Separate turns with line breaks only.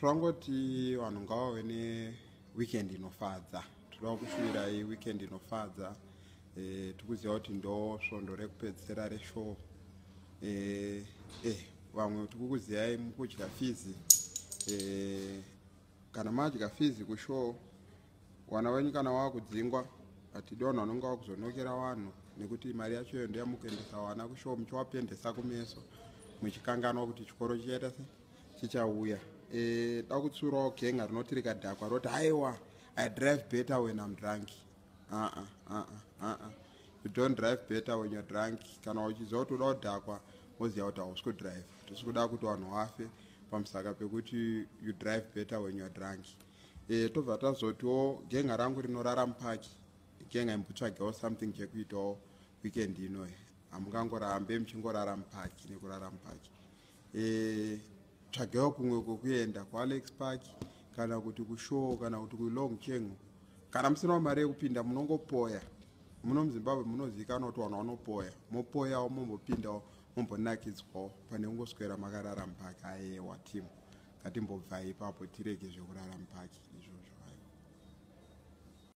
Tirangoti vanhu ngavave neweekend inofadza. Toda kushuvirai weekend inofadza. Tikuziva kuti ndo svondo rekupedzisira reshow. Vamwe tikukuziyai mukudya fizi. Kana madya fizi kushow, vana venyu kana wakudzingwa, hatidi vanhu vanonge vakuzonokera vanhu, nekuti mari yacho iyo ndeyamukuendesa vana kushow, muchiwapendesa kumeso, muchikanganwa kuti chikoro chichaita se chichauya. Da kutsurawo genga rinoti rikadhakwa roti, "Aiwa, I drive better when I'm drunk." Uh-uh, uh-uh, uh-uh. You don't drive better when you're drunk. Kana uchiziva kuti uda kudhakwa, woziva kuti hausi kudrive. Tisi kuda kuti vanhu vafe pamusaka pekuti you drive better when you're drunk. Tobva tazotiwo genga rangu rinorara mupaki, genga imbotsvagewo something chekuitawo weekend inoyi. Hamungangorambe muchingorara mupaki nekurara mupaki. Tsvagewo kumwe kwekuenda, kuAlex Park kana kuti kushow kana kuti kuLong Chengo. Kana musinawo mari yekupinda, munongopoya. Muno muZimbabwe munozivikanwa kuti vanhu vanopoya. Mopoyawo, mombopindawo, mombonakidzwawo pane kungoswera makarara mupaki. Ayewa timu, ngatimbobvai ipapo, tirege zvekurara mupaki izvozvo.